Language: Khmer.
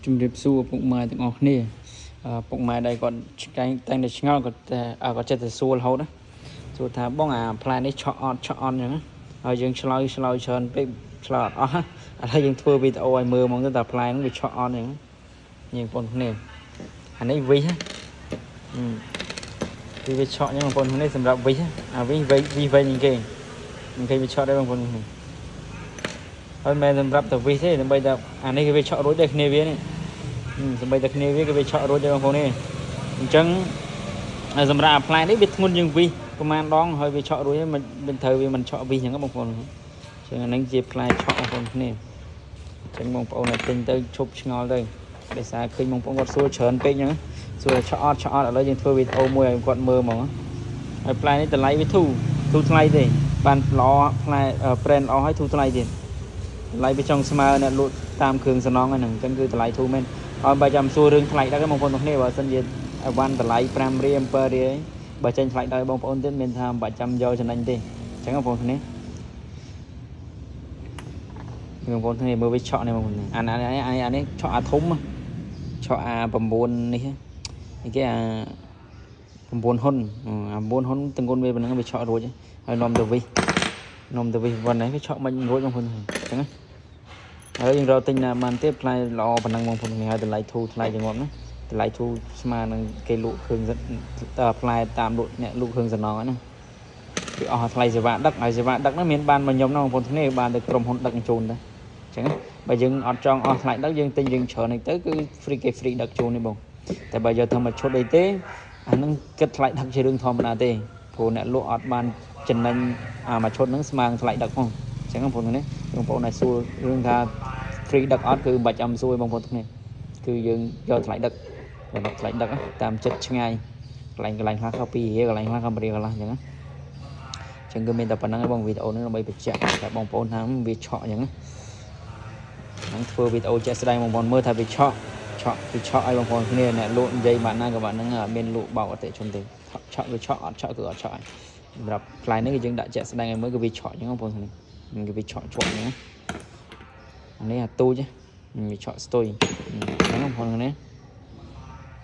ជំរាបសួរពុកម៉ែទាំងអស់គ្នាអឺពុកម៉ែដែលគាត់ឆ្កែងតែងតែឆ្ងល់គាត់តែអឺគាត់ចិត្តតែសួររហូតណាសួរថាបងអាផ្លែនេះឆក់អត់ឆក់អត់អញ្ចឹងណាហើយយើងឆ្លើយឆ្លើយច្រើនពេកឆ្លើយអត់អស់ណាឥឡូវយើងធ្វើវីដេអូឲ្យមើលហ្មងទៅតែផ្លែហ្នឹងវាឆក់អត់អញ្ចឹងញ៉េបងប្អូនគ្នាអានេះវិសណាអឺគឺវាឆក់អញ្ចឹងបងប្អូនគ្នាសម្រាប់វិសណាអាវិសវែងវិសវែងជាងគេមិនឃើញវាឆក់ដែរបងប្អូនគ្នាហើយមិនមែនសម្រាប់តែវិសទេដើម្បីតែអានេះគឺវាឆក់រួចដែរគ្នាវានេះ ហឹមសម្បីតែគ្នាវាក៏វាឆក់រួចដែរបងប្អូននេះអញ្ចឹងហើយសម្រាប់អាផ្លែនេះវាធ្ងន់ជាងវិសប្រហែលដងហើយវាឆក់រួចហើយមិនមិនត្រូវវាមិនឆក់វិសអញ្ចឹងបងប្អូនអញ្ចឹងអាហ្នឹងជាផ្លែឆក់បងប្អូនគ្នាអញ្ចឹងបងប្អូនឲ្យទិញទៅឈប់ឆ្ងល់ទៅដោយសារឃើញបងប្អូនគាត់សួរច្រើនពេកអញ្ចឹងសួរថាឆក់អត់ឆក់អត់ឥឡូវយើងធ្វើវីដេអូមួយឲ្យគាត់មើលហ្មងហើយផ្លែនេះតម្លៃវាធូរធូរថ្លៃទេបានល្អផ្លែ brand ល្អហើយធូរថ្លៃទៀតតម្លៃវាចង់ស្មើអ្នកលក់តាមគ្រឿងសំណងហ្នឹងអញ្ចឹងគឺតម្លៃធូរមែន ហើយបើចាំសួររឿងថ្លៃដឹកបងប្អូនទាំងគ្នាបើសិនជាអីវ៉ាន់តម្លៃ5រៀល7រៀលបើចេញថ្លៃដល់បងប្អូនទៀតមានថាមិនបាច់ចាំយកចំណេញទេអញ្ចឹងបងប្អូនគ្នាបងប្អូនគ្នាមើលវាឆក់នេះបងប្អូនអានេះអានេះអានេះឆក់អាធំឆក់អា9នេះនេះគេអា9ហ៊ុនអា9ហ៊ុនទងន់វាប៉ុណ្ណឹងវាឆក់រួចហើយនាំទៅវិសនាំទៅវិសប៉ុណ្ណេះវាឆក់មិនរួចបងប្អូនអញ្ចឹងណា ហើយយើងរកទិញណាបានទៀតផ្លែល្អប៉ុណ្ណឹងបងប្អូនគ្នាហើយតម្លៃធូរថ្លៃជាងងាប់ណាតម្លៃធូរស្មើនឹងគេលក់គ្រឿងតផ្លែតាមលក់អ្នកលក់គ្រឿងសំណងហ្នឹងណាវាអស់ថ្លៃសេវាដឹកហើយសេវាដឹកហ្នឹងមានបានមកខ្ញុំណាបងប្អូនគ្នាបានទៅក្រុមហ៊ុនដឹកជញ្ជូនដែរអញ្ចឹងណាបើយើងអត់ចង់អស់ថ្លៃដឹកយើងទិញយើងច្រើននេះទៅគឺ free គេ free ដឹកជូននេះបងតែបើយកធ្វើមកឈុតអីទេអាហ្នឹងគិតថ្លៃដឹកជារឿងធម្មតាទេព្រោះអ្នកលក់អត់បានចំណេញអាមួយឈុតហ្នឹងស្មើនឹងថ្លៃដឹកផងអញ្ចឹងបងប្អូនគ្នាបងប្អូនឲ្យសួររឿងថា free ដឹកអត់គឺមិនបាច់ចាំសួរបងប្អូនគ្នាគឺយើងយកថ្លៃដឹកយកថ្លៃដឹកតាមចិត្តឆ្ងាយកន្លែងកន្លែងខ្លះក៏2រៀលកន្លែងខ្លះក៏1រៀលកន្លះអញ្ចឹងណាអញ្ចឹងគឺមានតែប៉ុណ្្នឹងឯងបងវីដេអូនេះដើម្បីបញ្ជាក់តែបងប្អូនថាវាឆក់អញ្ចឹងណាហ្នឹងធ្វើវីដេអូជាក់ស្ដែងបងប្អូនមើលថាវាឆក់ឆក់គឺឆក់ឲ្យបងប្អូនគ្នាអ្នកលក់និយាយបានណាក៏បានហ្នឹងអត់មានលក់បោកអតិជនទេឆក់គឺឆក់អត់ឆក់គឺអត់ឆក់ហើយសម្រាប់ផ្លែនេះគឺយើងដាក់ជាក់ស្ដែងឲ្យមើលគឺវាឆក់អញ្ចឹងបងប្អូនគ្នាគឺវាឆក់ជាប់អញ្ចឹងណា អានេះអាទូចវាឆក់ស្ទុយហ្នឹងបងប្អូននេះ